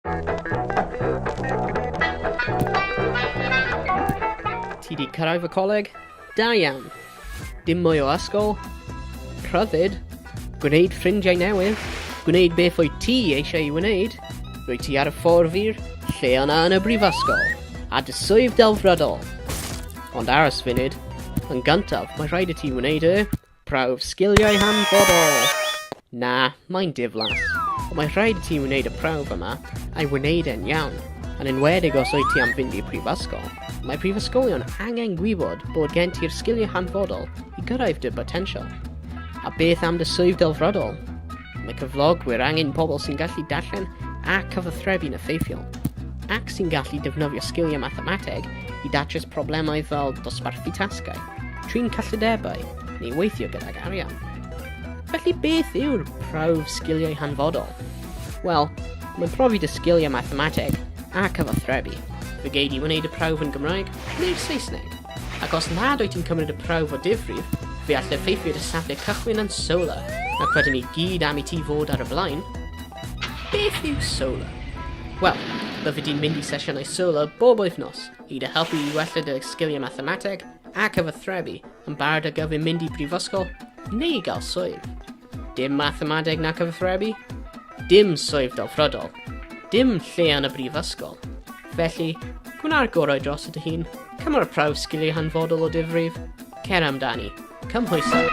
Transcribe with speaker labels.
Speaker 1: Ti di cyrraedd y coleg? Da iawn. Dim mwy o ysgol? Rhyddid? Gwneud ffrindiau newydd? Gwneud beth wyt ti eisiau ei wneud? Rwyt ti ar y ffordd i'r lle yna yn y brifysgol, a dy swydd delfrydol. Ond aros funud, yn gyntaf mae rhaid i ti wneud y Prawf sgiliau hanfodol! Na, mae'n diflas. Ond mae rhaid i ti wneud y prawf yma, a'i wneud e'n iawn. Yn enwedig os wyt ti am fynd i'r prifysgol. Mae prifysgolion angen gwybod bod gen ti'r sgiliau hanfodol i gyrraedd dy botensial. A beth am dy swydd delfrydol? Mae cyflogwyr angen pobl sy'n gallu darllen a cyfathrebu'n effeithiol, ac sy'n gallu defnyddio sgiliau mathemateg i datrys problemau fel dosbarthu tasgau, trin cyllidebau neu weithio gydag arian. Felly beth yw'r prawf sgiliau hanfodol? Wel, mae'n profi dy sgiliau mathemateg a cyfathrebu. Fe gei di wneud y prawf yn Gymraeg neu'r Saesneg. Ac os nad wyt ti'n cymryd y prawf o difrif, fe all effeithio dy safle cychwyn yn Solar, ac rydyn ni gyd am i ti fod ar y blaen. Beth yw Solar? Wel, byddi di'n mynd i sesiynau Solar bob wythnos i dy helpu i wella dy sgiliau mathemateg a cyfathrebu yn barod ar gyfer mynd i brifysgol neu i gael swydd. Dim mathemateg na cyfathrebu, dim swydd delfrydol, dim lle yn y brifysgol. Felly, gwna'r gorau dros dy hun, cymryd y prawf sgiliau hanfodol o difrif, cer amdani, cymhwyso.